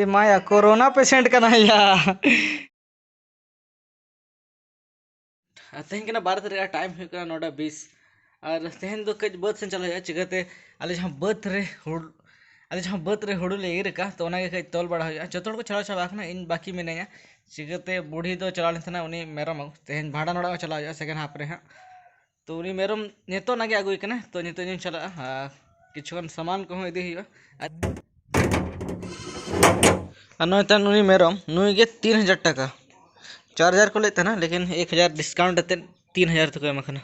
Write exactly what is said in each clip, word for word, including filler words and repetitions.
ᱮ ᱢᱟᱭᱟ, corona patient ᱠᱟᱱᱟᱭ ᱭᱟ᱾ ᱟᱨ ᱛᱮᱦᱮᱧ ᱠᱟᱱᱟ ᱵᱟᱨᱚ ᱛᱟᱹᱨᱤᱠᱷ ᱟᱨ ᱴᱟᱭᱤᱢ ᱦᱩᱭᱩᱜ ᱠᱟᱱᱟ ᱱᱚᱰᱮ ᱵᱤᱥ᱾ ᱟᱨ ᱛᱮᱦᱮᱧ ᱫᱚ ᱠᱟᱹᱡ ᱵᱟᱹᱫᱽ ᱥᱮᱱ ᱪᱟᱞᱟᱜ ᱦᱩᱭᱩᱜᱼᱟ᱾ ᱪᱤᱠᱟᱹᱛᱮ ᱟᱞᱮ ᱡᱟᱦᱟᱸ ᱵᱟᱹᱫᱽ ᱨᱮ ᱦᱩᱲ-, ᱟᱞᱮ ᱡᱟᱦᱟᱸ ᱵᱟᱹᱫᱽ ᱨᱮ ᱦᱩᱲᱩ ᱞᱮ ᱤᱨ ᱟᱠᱟᱫ, ᱛᱚ ᱚᱱᱟᱜᱮ ᱠᱟᱹᱡ ᱛᱚᱞ ᱵᱟᱲᱟ ᱦᱩᱭᱩᱜᱼᱟ᱾ ᱡᱚᱛᱚ ᱦᱚᱲ ᱠᱚ ᱪᱟᱞᱟᱣ ᱪᱟᱵᱟ ᱟᱠᱟᱱᱟ, ᱤᱧ ᱵᱟᱹᱠᱤ ᱢᱤᱱᱟᱹᱧᱟ᱾ ᱪᱤᱠᱟᱹᱛᱮ ᱵᱩᱲᱦᱤ ᱫᱚ ᱪᱟᱞᱟᱣ ᱞᱮᱱ ᱛᱟᱦᱮᱱᱟ ᱩᱱᱤ ᱢᱮᱨᱚᱢ ᱟᱹᱜᱩ᱾ ᱛᱮᱦᱮᱧ ᱵᱷᱟᱸᱰᱟᱱ ᱚᱲᱟᱜ ᱦᱚᱸ ᱪᱟᱞᱟᱣ ᱦᱩᱭᱩᱜᱼᱟ, ᱥᱮᱠᱮᱱᱰ ᱦᱟᱯ ᱨᱮ ᱦᱟᱸᱜ᱾ ᱛᱚ ᱩᱱᱤ ᱢᱮᱨᱚᱢ ᱱᱤᱛᱚᱜ ᱱᱟᱜ ᱜᱮ ᱟᱹᱜᱩᱭ ᱠᱟᱱᱟ, ᱛᱚ ᱱᱤᱛᱚᱜ ᱤᱧ ᱪᱟᱞᱟᱜᱼᱟ᱾ ᱟᱨ ᱠᱤᱪᱷᱩᱜᱟᱱ ᱥᱟᱢᱟᱱ ᱠᱚᱦᱚᱸ ᱤᱫᱤ ᱦᱩᱭᱩᱜᱼᱟ᱾ ᱟᱨ, ᱟᱨ ᱱᱚᱜᱼᱚᱭ ᱛᱟᱦᱮᱱ ᱩᱱᱤ ᱢᱮᱨᱚᱢ, ᱱᱩᱭ ᱜᱮ ᱛᱤᱱ ᱦᱟᱡᱟᱨ ᱴᱟᱠᱟ᱾ ᱪᱟᱨ ᱦᱟᱡᱟᱨ ᱠᱚ ᱞᱟᱹᱭᱮᱫ ᱛᱟᱦᱮᱱᱟ, ᱞᱮᱠᱤᱱ ᱮᱠ ᱦᱟᱡᱟᱨ ᱰᱤᱥᱠᱟᱣᱩᱱᱴ ᱠᱟᱛᱮᱫ ᱛᱤᱱ ᱦᱟᱡᱟᱨ ᱛᱮᱠᱚ ᱮᱢ ᱟᱠᱟᱱᱟ᱾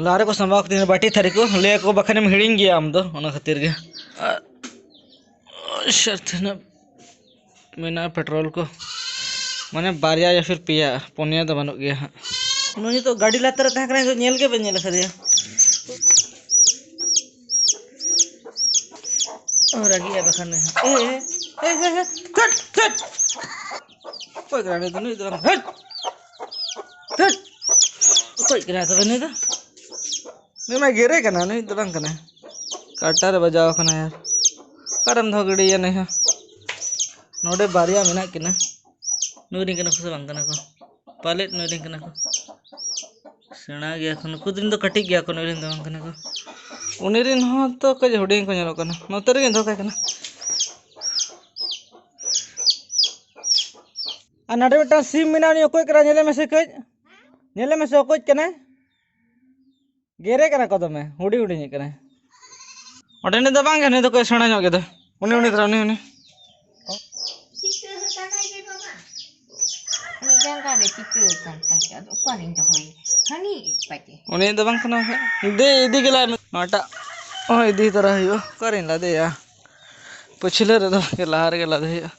ᱞᱟᱦᱟ ᱨᱮᱠᱚ ᱥᱟᱢᱵᱟᱣ ᱠᱟᱫᱤᱧᱟ ᱵᱟᱹᱴᱤ ᱛᱷᱟᱹᱨᱤ ᱠᱚ, ᱞᱟᱹᱭ ᱟᱠᱚ ᱵᱟᱠᱷᱟᱱᱮᱢ ᱦᱤᱲᱤᱧ ᱜᱮᱭᱟ ᱟᱢ ᱫᱚ, ᱚᱱᱟ ᱠᱷᱟᱹᱛᱤᱨ ᱜᱮ᱾ ᱟᱨ, ᱟᱪᱪᱷᱟ, ᱛᱤᱱᱟᱹᱜ ᱢᱮᱱᱟᱜᱼᱟ ᱯᱮᱴᱨᱳᱞ ᱠᱚ, ᱢᱟᱱᱮ ᱵᱟᱨᱭᱟ ᱭᱟ ᱯᱷᱤᱨ ᱯᱮᱭᱟ, ᱯᱩᱱᱭᱟ ᱫᱚ ᱵᱟᱹᱱᱩᱜ ᱜᱮᱭᱟ ᱦᱟᱸᱜ᱾ ᱱᱩᱭ ᱱᱤᱛᱚᱜ ᱜᱟᱹᱰᱤ ᱞᱟᱛᱟᱨ ᱨᱮ ᱛᱟᱦᱮᱸ ᱠᱟᱱᱟᱭ, ᱱᱤᱛᱚᱜ ᱧᱮᱞ ᱜᱮ ᱵᱟᱹᱧ ᱧᱮᱞ ᱟᱠᱟᱫᱮᱭᱟ᱾ ᱚ, ᱨᱟᱹᱜᱤᱜᱼᱟᱭ ᱵᱟᱠᱷᱟᱱ ᱱᱩᱭ ᱦᱚᱸ᱾ ᱮ, ᱮ, ᱮ, ᱮ, ᱮ, ᱠᱷᱟᱹᱴ, ᱠᱷᱟᱹᱴ᱾ ᱚᱠᱚᱭ ᱠᱟᱱᱟᱭ ᱱᱩᱭ ᱫᱚ? ᱱᱩᱭ ᱫᱚ ᱵᱟᱝ, ᱦᱟᱹᱴ! ᱦᱟᱹᱴ! ᱚᱠᱚᱭ ᱠᱟᱱᱟᱭ ᱛᱚᱵᱮ ᱱᱩᱭ ᱫᱚ? ᱱᱩᱭ ᱢᱟ ᱜᱮᱨᱮ ᱠᱟᱱᱟ, ᱱᱩᱭ ᱫᱚ ᱵᱟᱝ ᱠᱟᱱᱟᱭ᱾ ᱠᱟᱴᱟ ᱨᱮ ᱵᱟᱡᱟᱣ ᱠᱟᱱᱟᱭ ᱟᱨ ᱚᱠᱟᱨᱮᱢ ᱫᱚᱦᱚ ᱜᱤᱰᱤᱭᱮᱭᱟ ᱱᱩᱭ ᱦᱚᱸ? ᱱᱚᱰᱮ ᱵᱟᱨᱭᱟ ᱢᱮᱱᱟᱜ ᱠᱤᱱᱟ᱾ ᱱᱩᱭ ᱨᱮᱱ ᱠᱟᱱᱟ ᱠᱚ ᱥᱮ ᱵᱟᱝ ᱠᱟᱱᱟ ᱠᱚ? ᱯᱟᱞᱮᱫ ᱱᱩᱭ ᱨᱮᱱ ᱠᱟᱱᱟ ᱠᱚ᱾ ᱥᱮᱬᱟ ᱜᱮᱭᱟ ᱠᱚ, ᱱᱩᱠᱩ ᱨᱮᱱ ᱫᱚ ᱠᱟᱹᱴᱤᱡ ᱜᱮᱭᱟ ᱠᱚ, ᱱᱩᱭ ᱨᱮᱱ ᱫᱚ ᱵᱟᱝ ᱠᱟᱱᱟ ᱠᱚ᱾ ᱩᱱᱤ ᱨᱮᱱ ᱦᱚᱸ ᱛᱚ ᱠᱟᱹᱡ ᱦᱩᱰᱤᱧ ᱠᱚ ᱧᱮᱞᱚᱜ ᱠᱟᱱᱟ᱾ ᱱᱚᱛᱮ ᱨᱮᱜᱮᱧ ᱫᱚᱦᱚ ᱠᱟᱭ ᱠᱟᱱᱟ᱾ ᱟᱨ ᱱᱚᱰᱮ ᱢᱤᱫᱴᱟᱝ ᱥᱤᱢ ᱢᱮᱱᱟᱭᱟ, ᱩᱱᱤ ᱚᱠᱚᱭ ᱠᱟᱱᱟᱭ? ᱧᱮᱞᱮ ᱢᱮᱥᱮ ᱠᱟᱹᱡ, ᱧᱮᱞᱮ ᱢᱮᱥᱮ ᱚᱠᱚᱭ ᱠᱟᱱᱟᱭ᱾ ᱜᱮᱨᱮ ᱠᱟᱱᱟ ᱠᱚ ᱫᱚᱢᱮ, ᱦᱩᱰᱤᱧ ᱦᱩᱰᱤᱧᱤᱡ ᱠᱟᱱᱟᱭ᱾ ᱚᱸᱰᱮ ᱱᱤᱡ ᱫᱚ ᱵᱟᱝ ᱜᱮ, ᱱᱩᱭ ᱫᱚ ᱠᱟᱹᱡ ᱥᱮᱬᱟ ᱧᱚᱜ ᱜᱮᱫᱚ᱾ ᱩᱱᱤ, ᱩᱱᱤ ᱫᱷᱟᱨᱟ, ᱩᱱᱤ, ᱩᱱᱤ᱾ ᱪᱤᱠᱟᱹ ᱟᱠᱟᱱᱟᱭ ᱡᱮ ᱵᱟᱵᱟ? ᱩᱱᱤ ᱡᱟᱸᱜᱟ ᱨᱮ ᱪᱤᱠᱟᱹ ᱟᱠᱟᱱ ᱛᱟᱭ ᱪᱚ, ᱟᱫᱚ ᱚᱠᱟᱨᱤᱧ ᱫᱚᱦᱚᱭᱟ? ᱦᱟᱹᱱᱤ ᱤᱡ ᱯᱟᱪᱮ᱾ ᱩᱱᱤ ᱫᱚ ᱵᱟᱝ ᱠᱟᱱᱟ, ᱫᱮ, ᱤᱫᱤ ᱜᱮᱞᱟᱭ ᱢᱮ᱾ ᱱᱚᱣᱟᱴᱟᱜ ᱦᱚᱸ ᱤᱫᱤ ᱛᱚᱨᱟ ᱦᱩᱭᱩᱜᱼᱟ᱾ ᱚᱠᱟᱨᱤᱧ ᱞᱟᱫᱮᱭᱟ? ᱯᱟᱹᱪᱷᱞᱟᱹ ᱨᱮᱫᱚ ᱵᱟᱝ ᱜᱮ, ᱞᱟᱦᱟ ᱨᱮᱜᱮ ᱞᱟᱫᱮ ᱦᱩᱭᱩᱜᱼᱟ᱾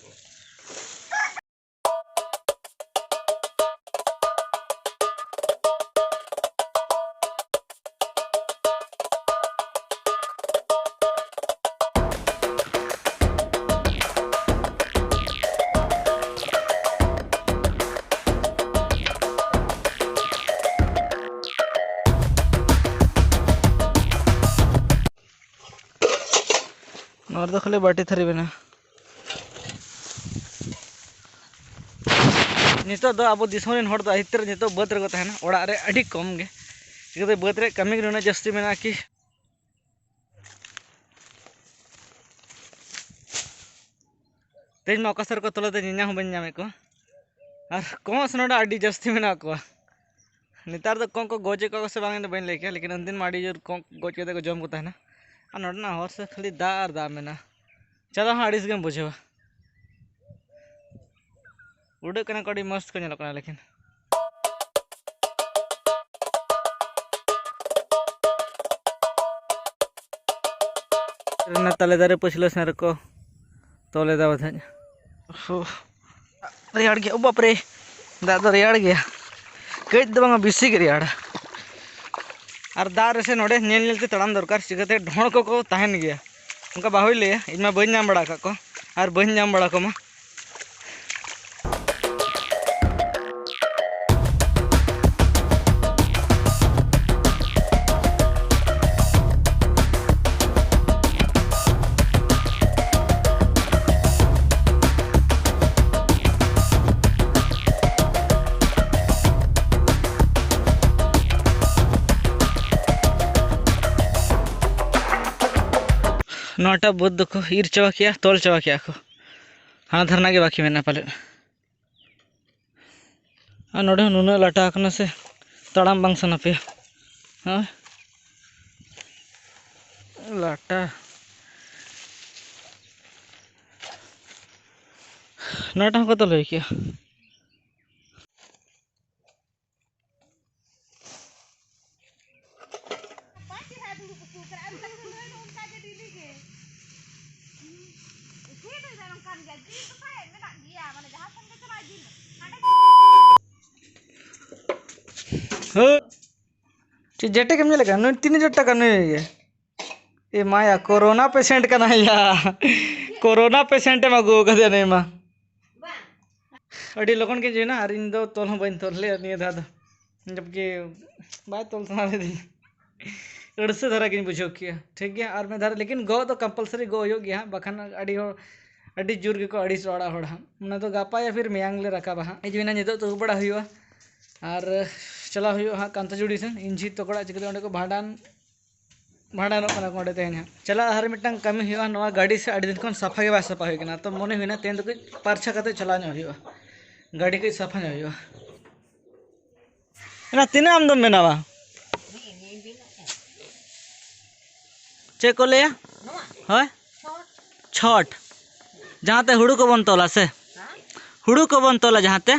ᱱᱚᱣᱟ ᱨᱮᱫᱚ ᱠᱷᱟᱹᱞᱤ ᱵᱟᱹᱴᱤ ᱛᱷᱟᱹᱨᱤ ᱢᱮᱱᱟᱜᱼᱟ᱾ ᱱᱤᱛᱚᱜ ᱫᱚ ᱟᱵᱚ ᱫᱤᱥᱚᱢ ᱨᱮᱱ ᱦᱚᱲ ᱫᱚ ᱟᱹᱰᱤ ᱩᱛᱟᱹᱨ ᱱᱤᱛᱚᱜ ᱵᱟᱹᱫᱽ ᱨᱮᱠᱚ ᱛᱟᱦᱮᱱᱟ, ᱚᱲᱟᱜ ᱨᱮ ᱟᱹᱰᱤ ᱠᱚᱢ ᱜᱮ᱾ ᱪᱤᱠᱟᱹᱛᱮ ᱵᱟᱹᱫᱽ ᱨᱮ ᱠᱟᱹᱢᱤ ᱜᱮ ᱱᱩᱱᱟᱹᱜ ᱡᱟᱹᱥᱛᱤ ᱢᱮᱱᱟᱜᱼᱟ ᱠᱤ? ᱛᱮᱦᱮᱧ ᱢᱟ ᱚᱠᱟ ᱥᱮᱫ ᱨᱮᱠᱚ ᱛᱚᱞᱮᱫᱟ, ᱧᱮᱧᱟᱢ ᱦᱚᱸ ᱵᱟᱹᱧ ᱧᱟᱢᱮᱫ ᱠᱚᱣᱟ᱾ ᱟᱨ ᱠᱚᱸᱜ ᱥᱮ ᱱᱚᱰᱮ ᱟᱹᱰᱤ ᱡᱟᱹᱥᱛᱤ ᱢᱮᱱᱟᱜ ᱠᱚᱣᱟ᱾ ᱱᱮᱛᱟᱨ ᱫᱚ ᱠᱚᱸᱜ ᱠᱚ ᱜᱚᱡᱮᱫ ᱠᱚᱣᱟ ᱠᱚ ᱥᱮ ᱵᱟᱝ, ᱤᱧ ᱫᱚ ᱵᱟᱹᱧ ᱞᱟᱹᱭ ᱠᱮᱭᱟ, ᱞᱮᱠᱤᱱ ᱩᱱᱫᱤᱱ ᱢᱟ ᱟᱹᱰᱤ ᱡᱳᱨ ᱠᱚᱸᱜ ᱜᱚᱡ ᱠᱟᱛᱮ ᱠᱚ ᱡᱚᱢ ᱠᱚ ᱛᱟᱦᱮᱱᱟ᱾ ᱟᱨ ᱱᱚᱰᱮᱱᱟᱜ ᱦᱚᱨ ᱥᱮᱫ ᱠᱷᱟᱹᱞᱤ ᱫᱟᱜ ᱟᱨ ᱫᱟᱜ ᱢᱮᱱᱟᱜᱼᱟ᱾ ᱪᱟᱞᱟᱣ ᱦᱚᱸ ᱟᱹᱲᱤᱥ ᱜᱮᱢ ᱵᱩᱡᱷᱟᱹᱣᱟ᱾ ᱩᱰᱟᱹᱜ ᱠᱟᱱᱟ ᱠᱚ, ᱟᱹᱰᱤ ᱢᱚᱸᱡᱽ ᱠᱚ ᱧᱮᱞᱚᱜ ᱠᱟᱱᱟ, ᱞᱮᱠᱤᱱ ᱨᱮᱱᱟᱜ ᱛᱟᱞᱮ ᱫᱟᱨᱮ ᱯᱟᱹᱪᱷᱞᱟᱹ ᱥᱮᱱ ᱨᱮᱠᱚ ᱛᱚᱞ ᱮᱫᱟ ᱵᱚᱫᱷᱚᱡ᱾ ᱳᱦᱳ, ᱨᱮᱭᱟᱲ ᱜᱮᱭᱟ, ᱳ ᱵᱟᱯ ᱨᱮ, ᱫᱟᱜ ᱫᱚ ᱨᱮᱭᱟᱲ ᱜᱮᱭᱟ, ᱠᱟᱹᱡ ᱫᱚ ᱵᱟᱝᱟ, ᱵᱮᱥᱤ ᱜᱮ ᱨᱮᱭᱟᱲᱟ᱾ ᱟᱨ ᱫᱟᱜ ᱨᱮᱥᱮ ᱱᱚᱰᱮ ᱧᱮᱞ ᱧᱮᱞ ᱛᱮ ᱛᱟᱲᱟᱢ ᱫᱚᱨᱠᱟᱨ, ᱪᱤᱠᱟᱹᱛᱮ ᱰᱷᱚᱸᱲ ᱠᱚᱠᱚ ᱛᱟᱦᱮᱱ ᱜᱮᱭᱟ᱾ ᱚᱱᱠᱟ ᱵᱟᱹᱦᱩᱭ ᱞᱟᱹᱭᱟ, ᱤᱧ ᱢᱟ ᱵᱟᱹᱧ ᱧᱟᱢ ᱵᱟᱲᱟ ᱟᱠᱟᱫ ᱠᱚᱣᱟ ᱟᱨ ᱵᱟᱹᱧ ᱧᱟᱢ ᱵᱟᱲᱟ ᱠᱚᱢᱟ᱾ ᱱᱚᱣᱟᱴᱟᱜ ᱵᱟᱹᱫᱽ ᱫᱚᱠᱚ ᱤᱨ ᱪᱟᱵᱟ ᱠᱮᱜᱼᱟ, ᱛᱚᱞ ᱪᱟᱵᱟ ᱠᱮᱜᱼᱟ ᱠᱚ᱾ ᱦᱟᱱᱟ ᱫᱷᱟᱨᱮ ᱨᱮᱱᱟᱜ ᱜᱮ ᱵᱟᱹᱠᱤ ᱢᱮᱱᱟᱜᱼᱟ ᱯᱟᱞᱮᱫ᱾ ᱟᱨ ᱱᱚᱰᱮ ᱦᱚᱸ ᱱᱩᱱᱟᱹᱜ ᱞᱟᱴᱟ ᱟᱠᱟᱱᱟ ᱥᱮ, ᱛᱟᱲᱟᱢ ᱵᱟᱝ ᱥᱟᱱᱟ ᱯᱮᱭᱟ᱾ ᱦᱳᱭ, ᱞᱟᱴᱟ᱾ ᱱᱚᱣᱟᱴᱟᱜ ᱦᱚᱸᱠᱚ ᱛᱚᱞ ᱦᱩᱭ ᱠᱮᱜᱼᱟ᱾ ᱦᱳᱭ᱾ ᱪᱮᱫ ᱡᱮᱴᱮᱠ ᱮᱢ ᱧᱮᱞ ᱠᱟᱱᱟ? ᱱᱩᱭ ᱛᱤᱱ ᱦᱟᱡᱟᱨ ᱴᱟᱠᱟ ᱱᱩᱭ ᱜᱮ᱾ ᱮ ᱢᱟᱭᱟ, ᱠᱳᱨᱳᱱᱟ ᱯᱮᱥᱮᱱᱴ ᱠᱟᱱᱟᱭ ᱭᱟ᱾ ᱠᱳᱨᱳᱱᱟ ᱯᱮᱥᱮᱱᱴ ᱮᱢ ᱟᱹᱜᱩ ᱟᱠᱟᱫᱮᱭᱟ ᱱᱩᱭ ᱢᱟ᱾ ᱟᱹᱰᱤ ᱞᱚᱜᱚᱱ ᱜᱮ ᱡᱚᱭᱮᱱᱟ ᱟᱨ ᱤᱧ ᱫᱚ ᱛᱚᱞ ᱦᱚᱸ ᱵᱟᱹᱧ ᱛᱚᱞ ᱞᱮᱫᱼᱟ ᱱᱤᱭᱟᱹ ᱫᱷᱟᱣ ᱫᱚ᱾ ᱡᱚᱵᱠᱤ ᱵᱟᱭ ᱛᱚᱞ ᱥᱟᱱᱟ ᱞᱤᱫᱤᱧᱟ᱾ ᱟᱹᱲᱥᱟᱹ ᱫᱷᱟᱨᱟ ᱜᱤᱧ ᱵᱩᱡᱷᱟᱹᱣ ᱠᱮᱜᱼᱟ᱾ ᱴᱷᱤᱠ ᱜᱮᱭᱟ, ᱟᱨ ᱢᱤᱫ ᱫᱷᱟᱣ ᱨᱮ, ᱞᱮᱠᱤᱱ ᱜᱚᱜ ᱫᱚ ᱠᱚᱢᱯᱟᱞᱥᱟᱨᱤ ᱜᱚᱜ ᱦᱩᱭᱩᱜ ᱜᱮᱭᱟ ᱦᱟᱸᱜ, ᱵᱟᱠᱷᱟᱱ ᱟᱹᱰᱤ ᱦᱚᱲ ᱟᱹᱰᱤ ᱡᱳᱨ ᱜᱮᱠᱚ ᱟᱹᱲᱤᱥᱚᱜᱼᱟ ᱚᱲᱟᱜ ᱦᱚᱲ ᱦᱟᱸᱜ᱾ ᱚᱱᱟ ᱫᱚ ᱜᱟᱯᱟ ᱭᱟ ᱯᱷᱤᱨ ᱢᱮᱭᱟᱝ ᱞᱮ ᱨᱟᱠᱟᱵᱟ ᱦᱟᱸᱜ᱾ ᱦᱮᱡ ᱦᱩᱭᱱᱟ, ᱱᱤᱛᱚᱜ ᱛᱩᱯᱩ ᱵᱟᱲᱟ ᱦᱩᱭᱩᱜᱼᱟ ᱟᱨ ᱪᱟᱞᱟᱣ ᱦᱩᱭᱩᱜᱼᱟ ᱦᱟᱸᱜ ᱠᱟᱱᱛᱟᱡᱩᱲᱤ ᱥᱮᱱ᱾ ᱤᱧ ᱡᱷᱤ ᱛᱟᱠᱚ ᱚᱲᱟᱜ ᱪᱤᱠᱟᱹᱛᱮ ᱚᱸᱰᱮ ᱠᱚ ᱵᱷᱟᱸᱰᱟᱱ, ᱵᱷᱟᱸᱰᱟᱱᱚᱜ ᱠᱟᱱᱟ ᱠᱚ ᱚᱸᱰᱮ ᱛᱮᱦᱮᱧ ᱦᱟᱸᱜ᱾ ᱪᱟᱞᱟᱜ ᱟᱨ ᱢᱤᱫᱴᱟᱝ ᱠᱟᱹᱢᱤ ᱦᱩᱭᱩᱜᱼᱟ, ᱱᱚᱣᱟ ᱜᱟᱹᱰᱤ ᱥᱮ ᱟᱹᱰᱤ ᱫᱤᱱ ᱠᱷᱚᱱ ᱥᱟᱯᱷᱟ ᱜᱮ ᱵᱟᱭ ᱥᱟᱯᱷᱟ ᱦᱩᱭ ᱠᱟᱱᱟ, ᱛᱚ ᱢᱚᱱᱮ ᱦᱩᱭᱱᱟ ᱛᱮᱦᱮᱧ ᱫᱚ ᱠᱟᱹᱡ ᱯᱟᱨᱪᱷᱟ ᱠᱟᱛᱮ ᱪᱟᱞᱟᱣ ᱧᱚᱜ ᱦᱩᱭᱩᱜᱼᱟ, ᱜᱟᱹᱰᱤ ᱠᱟᱹᱡ ᱥᱟᱯᱷᱟ ᱧᱚᱜ ᱦᱩᱭᱩᱜᱼᱟ᱾ ᱮᱱᱟ ᱛᱤᱱᱟᱹᱜ ᱟᱢ ᱫᱚᱢ ᱵᱮᱱᱟᱣᱟ? ᱪᱮᱫ ᱠᱚ ᱞᱟᱹᱭᱟ? ᱦᱳᱭ, ᱪᱷᱚᱴ᱾ ᱡᱟᱦᱟᱸᱛᱮ ᱦᱩᱲᱩ ᱠᱚᱵᱚᱱ ᱛᱚᱞᱟ ᱥᱮ, ᱦᱩᱲᱩ ᱠᱚᱵᱚᱱ ᱛᱚᱞᱟ ᱡᱟᱦᱟᱸᱛᱮ᱾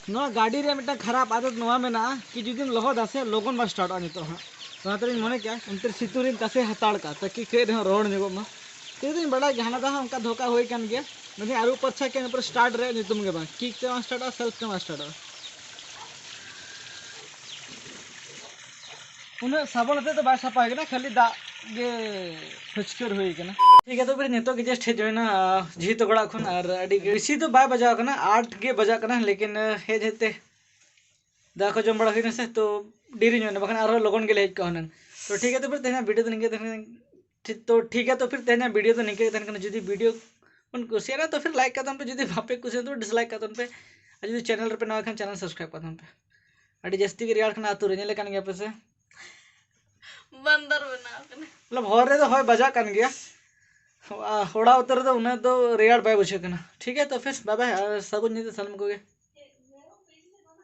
ᱱᱚᱣᱟ ᱜᱟᱹᱰᱤ ᱨᱮ ᱢᱤᱫᱴᱟᱝ ᱠᱷᱟᱨᱟᱯ ᱟᱫᱚᱛ ᱱᱚᱣᱟ ᱢᱮᱱᱟᱜᱼᱟ ᱠᱤ ᱡᱩᱫᱤᱢ ᱞᱚᱦᱚᱫᱟ ᱥᱮ, ᱞᱚᱜᱚᱱ ᱵᱟᱝ ᱥᱴᱟᱨᱴᱚᱜᱼᱟ᱾ ᱱᱤᱛᱚᱜ ᱦᱟᱸᱜ ᱚᱱᱟ ᱛᱮᱞᱤᱧ ᱢᱚᱱᱮ ᱠᱮᱜᱼᱟ ᱚᱱᱛᱮ ᱥᱤᱛᱩᱝ ᱨᱤᱧ ᱛᱟᱥᱮ ᱦᱟᱛᱟᱲ ᱠᱟᱜᱼᱟ, ᱛᱟᱠᱤ ᱠᱟᱹᱡ ᱨᱮᱦᱚᱸ ᱨᱚᱦᱚᱲ ᱧᱚᱜᱚᱜ ᱢᱟ᱾ ᱛᱮᱫᱚᱧ ᱵᱟᱲᱟᱭ ᱜᱮᱭᱟ, ᱦᱟᱱᱟ ᱫᱷᱟᱣ ᱦᱚᱸ ᱚᱱᱠᱟ ᱫᱷᱳᱠᱟ ᱦᱩᱭ ᱠᱟᱱ ᱜᱮᱭᱟ᱾ ᱢᱮᱱᱫᱟᱹᱧ ᱟᱹᱨᱩᱵ ᱯᱟᱨᱪᱷᱟ ᱠᱮᱫ ᱯᱚᱨᱮ ᱥᱴᱟᱨᱴ ᱨᱮᱭᱟᱜ ᱧᱩᱛᱩᱢ ᱜᱮ ᱵᱟᱝ, ᱠᱤᱠ ᱛᱮ ᱵᱟᱝ ᱥᱴᱟᱨᱴᱚᱜᱼᱟ, ᱥᱮᱞᱯᱷ ᱛᱮ ᱵᱟᱝ ᱥᱴᱟᱨᱴᱚᱜᱼᱟ᱾ ᱩᱱᱟᱹᱜ ᱥᱟᱵᱚᱱ ᱟᱛᱮᱫ ᱫᱚ ᱵᱟᱭ ᱥᱟᱯᱷᱟ ᱦᱩᱭ ᱠᱟᱱᱟ, ᱠᱷᱟᱹᱞᱤ ᱫᱟᱜ ᱜᱮ ᱯᱷᱟᱹᱪᱠᱟᱹᱨ ᱦᱩᱭ ᱠᱟᱱᱟ᱾ ᱴᱷᱤᱠ ᱜᱮᱭᱟ, ᱛᱚᱵᱮ ᱱᱤᱛᱚᱜ ᱜᱮ ᱡᱟᱥᱴ ᱦᱮᱡ ᱦᱩᱭᱱᱟ, ᱟᱸ, ᱡᱷᱤ ᱛᱟᱠᱚ ᱚᱲᱟᱜ ᱠᱷᱚᱱ, ᱟᱨ ᱟᱹᱰᱤ ᱵᱮᱥᱤ ᱫᱚ ᱵᱟᱭ ᱵᱟᱡᱟᱣ ᱠᱟᱱᱟ, ᱟᱴ ᱜᱮ ᱵᱟᱡᱟᱜ ᱠᱟᱱᱟ, ᱞᱮᱠᱤᱱ, ᱟᱸ, ᱦᱮᱡ ᱦᱮᱡ ᱛᱮ ᱫᱟᱠᱟ ᱠᱚ ᱡᱚᱢ ᱵᱟᱲᱟ ᱦᱩᱭᱱᱟ ᱥᱮ, ᱛᱚ ᱰᱮᱨᱤ ᱧᱚᱜ ᱮᱱᱟ, ᱵᱟᱠᱷᱟᱱ ᱟᱨᱦᱚᱸ ᱞᱚᱜᱚᱱ ᱜᱮᱞᱮ ᱦᱮᱡ ᱠᱚᱜᱼᱟ ᱦᱩᱱᱟᱹᱝ᱾ ᱛᱚ ᱴᱷᱤᱠ ᱜᱮᱭᱟ, ᱛᱚᱵᱮ ᱛᱮᱦᱮᱧᱟᱜ ᱵᱷᱤᱰᱤᱭᱳ ᱫᱚ ᱱᱤᱝᱠᱟᱹ ᱛᱟᱦᱮᱸ ᱠᱟᱱᱟ᱾ ᱴᱷᱤᱠ, ᱛᱚ ᱴᱷᱤᱠ ᱜᱮᱭᱟ, ᱛᱚ ᱯᱷᱤᱨ ᱛᱮᱦᱮᱧᱟᱜ ᱵᱷᱤᱰᱤᱭᱳ ᱫᱚ ᱱᱤᱝᱠᱟᱹ ᱜᱮ ᱛᱟᱦᱮᱸ ᱠᱟᱱᱟ᱾ ᱡᱩᱫᱤ ᱵᱷᱤᱰᱤᱭᱳ ᱵᱚᱱ ᱠᱩᱥᱤᱭᱟᱜᱼᱟ ᱛᱚ ᱯᱷᱤᱨ ᱞᱟᱭᱤᱠ ᱠᱟᱜ ᱛᱟᱵᱚᱱ ᱯᱮ, ᱡᱩᱫᱤ ᱵᱟᱯᱮ ᱠᱩᱥᱤᱭᱟᱜᱼᱟ ᱛᱚ ᱰᱤᱥᱞᱟᱭᱤᱠ ᱠᱟᱜ ᱛᱟᱵᱚᱱ ᱯᱮ, ᱟᱨ ᱡᱩᱫᱤ ᱪᱮᱱᱮᱞ ᱨᱮᱯᱮ ᱱᱟᱣᱟ ᱠᱷᱟᱱ ᱪᱮᱱᱮᱞ ᱥᱟᱵᱥᱠᱨᱟᱭᱤᱵ ᱠᱟᱜ ᱛᱟᱵᱚᱱ ᱯᱮ᱾ ᱟᱹᱰᱤ ᱡᱟᱹᱥᱛᱤ ᱜᱮ ᱨᱮᱭᱟᱲ ᱠᱟᱱᱟ ᱟᱹᱛᱩ ᱨᱮ, ᱧᱮᱞᱮ ᱠᱟᱱ ᱜᱮᱭᱟ ᱯᱮ ᱥᱮ? ᱵᱚᱱᱫᱚᱨ ᱵᱮᱱᱟᱣ ᱠᱟᱱᱟ᱾ ᱢᱚᱛᱞᱚᱵ ᱦᱚᱨ ᱨᱮᱫᱚ ᱦᱚᱭ ᱵᱟᱡᱟᱜ ᱠᱟᱱ ᱜᱮᱭᱟ, ᱚᱲᱟᱜ, ᱚᱲᱟᱜ ᱩᱛᱟᱹᱨ ᱨᱮᱫᱚ ᱩᱱᱟᱹᱜ ᱫᱚ ᱨᱮᱭᱟᱲ ᱵᱟᱭ ᱵᱩᱡᱷᱟᱹᱜ ᱠᱟᱱᱟ᱾ ᱴᱷᱤᱠ ᱜᱮᱭᱟ, ᱛᱚ ᱯᱷᱤᱨ ᱵᱟᱭ ᱵᱟᱭ, ᱟᱨ ᱥᱟᱹᱜᱩᱱ ᱧᱤᱫᱟᱹ ᱥᱟᱱᱟᱢ ᱠᱚᱜᱮ᱾